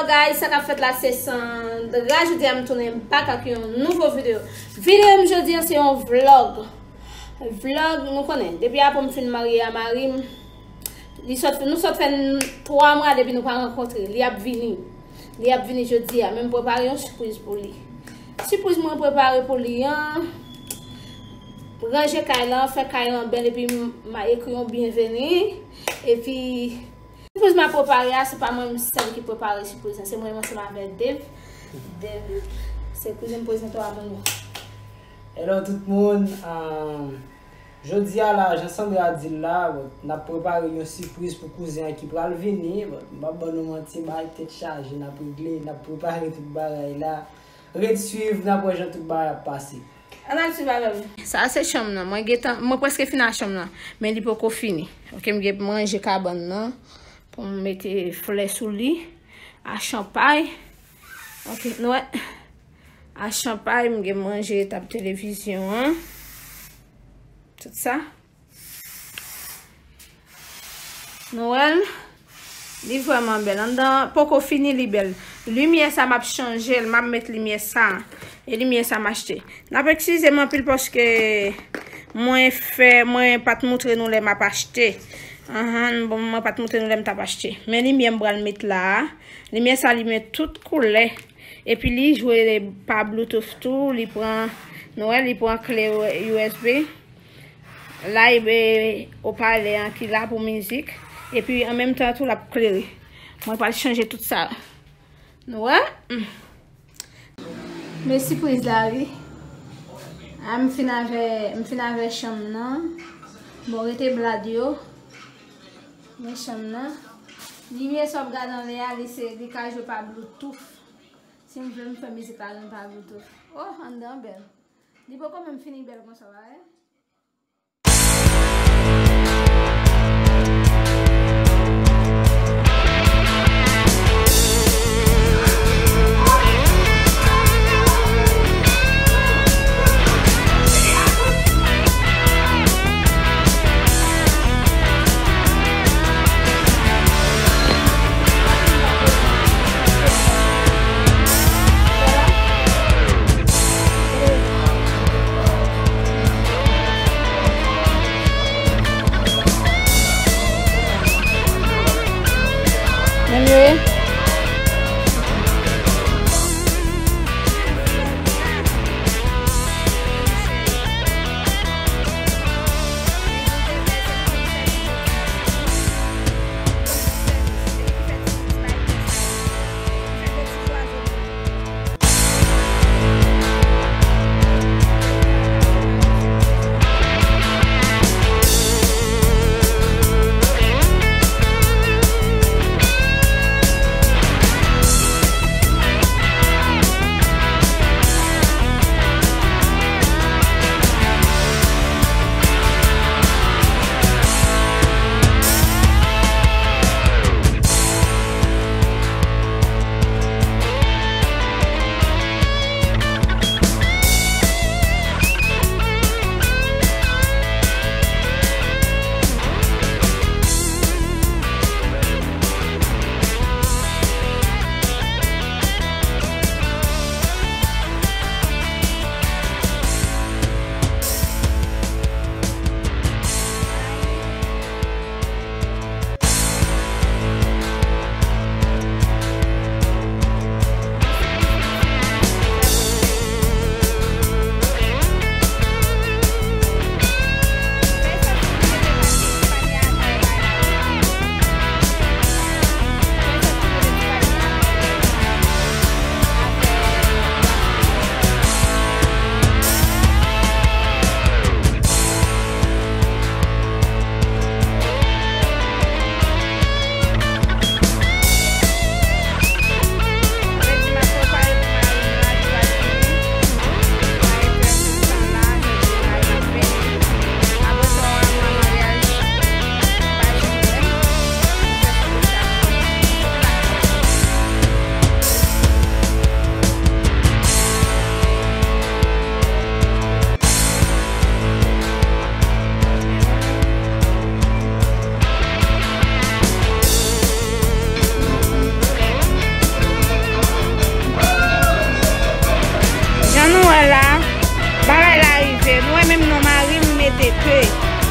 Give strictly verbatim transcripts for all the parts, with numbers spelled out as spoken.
Guys, sa k ap fèt la se Sandra. Jodi a m tounen back ak yon nouvo videyo. Videyo m jodi a se yon vlog. Vlog, nou konnen, depi apre m fin marye a mari m, li sot, nou sot fè n twa mwa depi nou pa rankontre. Li ap vini. Li ap vini jodi a, men m prepare yon sipriz pou li. Sipriz mwen prepare pou li an, ranje kay lan, fè kay lan bèl, epi m a ekri yon byenveni. Epi, sipriz m ap prepare a, se pa mwen menm sèl ki prepare sipriz lan, se mwen menm ansanm avèk Dave. Dave, se kouzen m prezante w a moun yo. Hello tout moun, um, jodi a la, jan Sandra di l la, bon, n ap prepare yon sipriz pou kouzen an ki pral vini. Bon, m p ap ban nou manti, bagay tèt chaje, n ap regle, n ap prepare tout bagay la. Ret swiv, n ap wè jan tout bagay ap pase. Ann al swiv avè m. Sa a se chanm nan. Mwen gentan, mwen prèske fin a chanm nan, men li poko fini. Ok, m gen pou m ranje kabann nan, pou m mete flè sou li, a chanpay. Ok, nou wè. A chanpay, m gen pou m ranje tab televizyon an. Tout sa. Nou wè l? Li vrèman bèl. Anndan poko fini, li bèl. Limyè sa, m ap chanje l, m ap met limyè sa. E limyè sa, m achte. N ap eskize m anpil paske mwen fè, mwen pa t moutre nou lè m ap achte. Anhan, bon, mwen pa t moutre nou lè m t ap achte. Men limyè m pral met la a. Limyè sa, li met tout koulè. Epi li jwe pa Bluetooth tou, li pran, nou wè, li pran kle U S B. La e opalè an ki la pou mizik. Epi an menm tan tou l ap klere. Mwen pral chanje tout sa. Nou wè? Mm. Men sipriz la wi. A, m fin avè, m fin avè chanm nan. Bon, rete blad yo. Men chanm nan. Limyè sa w ap gade anlè a, li se, li ka jwe pa Bluetooth. Si m vle m fè mizik la jwenn pa Bluetooth. Oh, anndan bèl. Li poko menm fini bèl konsa, w a wè.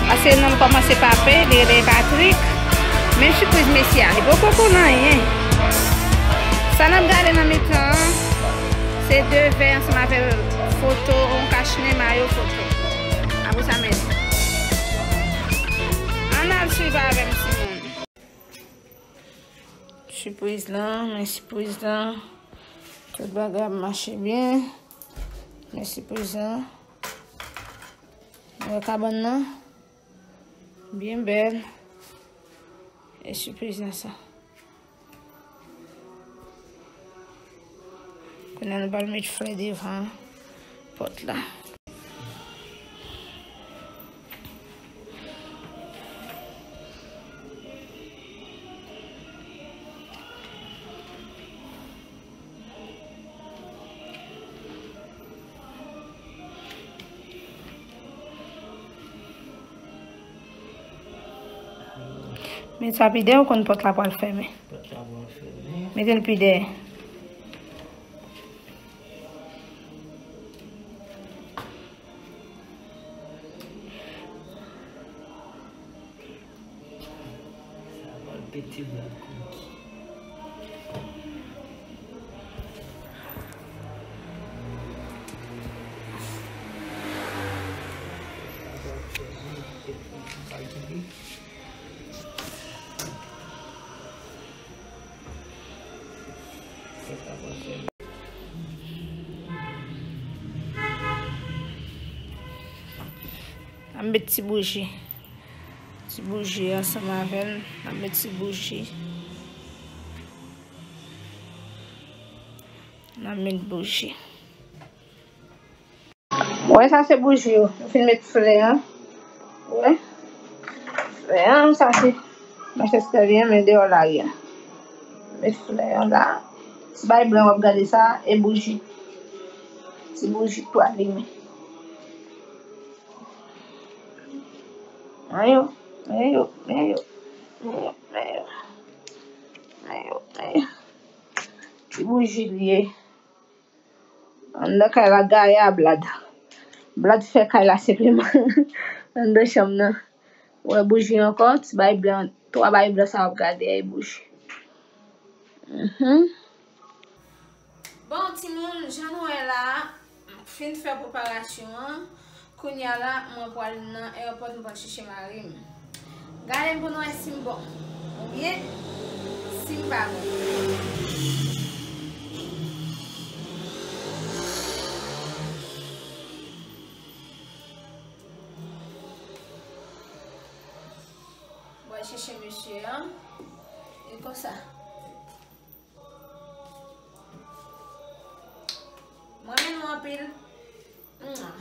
Paske non m kòmanse pa P, li rele Patrick. Men sipriz mesye a, li poko konn anyen. Sa n ap gade nan mitan an, se de vè ansanm avèk foto, yon kachnen mayo foto. Apre sa, men. Ann al swiv avè m, timoun. Sipriz lan, men sipriz lan. Tout bagay ap mache byen. Men sipriz lan. Wè kabann nan. Byen bèl. E sipriz lan sa. Kounye a nou pral met flè devan pòt la. Met sa pi dèyè, ou konn pòt la pral fèmen. Pòt la pral fèmen. Mete l pi dèyè. Sa pral pete blan kouki. N ap met ti bouji. Ti bouji ansanm avè l. N ap met ti bouji. N ap met bouji. Wè, sa se bouji yo. Nou fin met flè an. Wè. Flè an, sa se Manchester li an, men deyò la li an. Met flè an la. Ti bay blan w ap gade sa, e bouji. Ti bouji pou alimen. Men yo, men yo, men yo. Men yo, men yo. Men yo, men yo. Ti bouji li ye. Anndan kay la gaye a Blad. Blad fè kay la senpleman. Anndan chanm nan. Wè bouji ankò, ti bay blan, twa bay blan sa w ap gade a e bouji. Mhm. Bon, timoun, jan nou wè la a, m fin fè preparasyon an. Kounye a la, mwen pral nan ayewopò, m pral chèche mari m. Gade m pou nou wè si m bon. Oubyen, si m pa bon. Mwen chèche mesye an. E konsa. Mwen renmen nou anpil. Mwa.